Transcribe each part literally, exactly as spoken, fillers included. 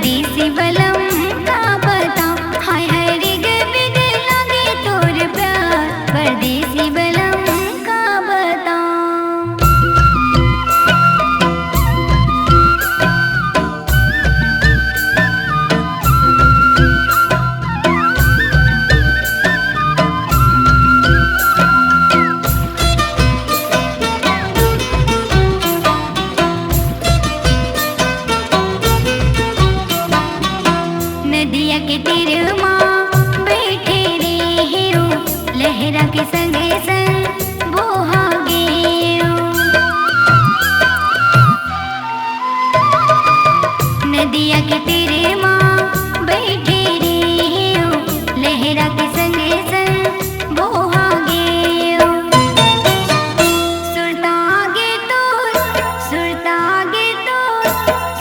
परदेसी बलम का बताऊं, हाय हाय रिग बिग लागे तोर प्यार। परदेसी बलम का बताऊं। नदिया के तीर मा बइठे रेहेंव, लहरा के संगे संग बोहा गेंव। नदिया के तीर मा बइठे रेहेंव, लहरा के संगे संग बोहा गेंव। सुरता गे तोर, सुरता गे तोर,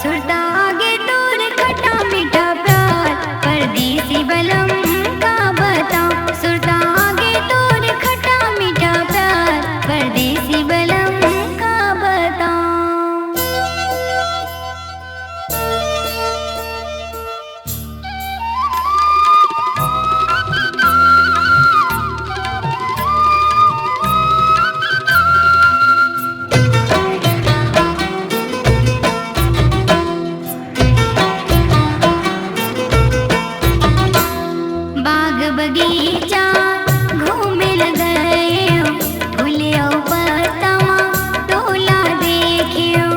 सुरता गे तोर खट्टा मीठा प्यार। परदेसी बलम का बताऊं, सुरता गे तोर खट्टा मीठा प्यार। परदेसी बलम का बताऊं। बाग बगीचा घूमे ल गेंव, फूल अउ पत्ता मा तोला देखेंव।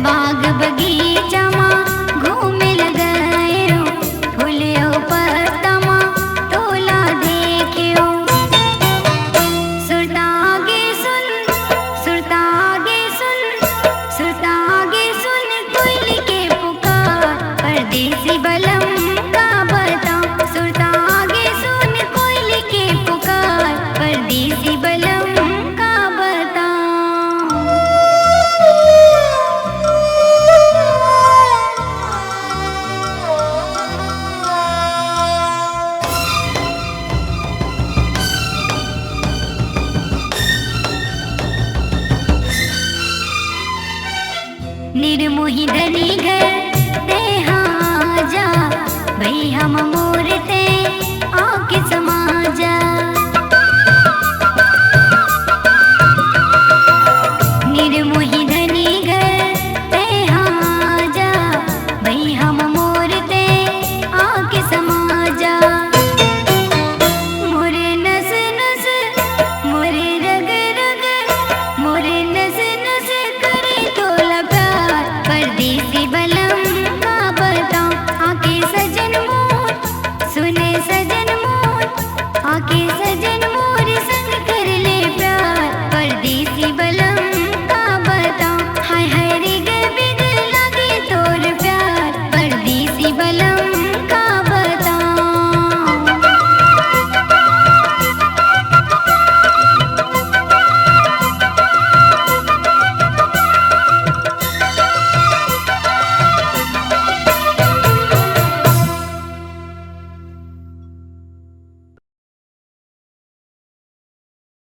बाग बगीचा मा घूमे ल गेंव, फूल अउ पत्ता मा तोला देखेंव। सुरता गे सुन, सुरता गे सुन, सुरता गे सुन कोयल के पुकार। परदेसी बलम का बताऊं, सुरता गे सुन कोयल के पुकार। परदेसी बलम का बताऊं। निर्मोही धनी घर तेहा जा, भई हम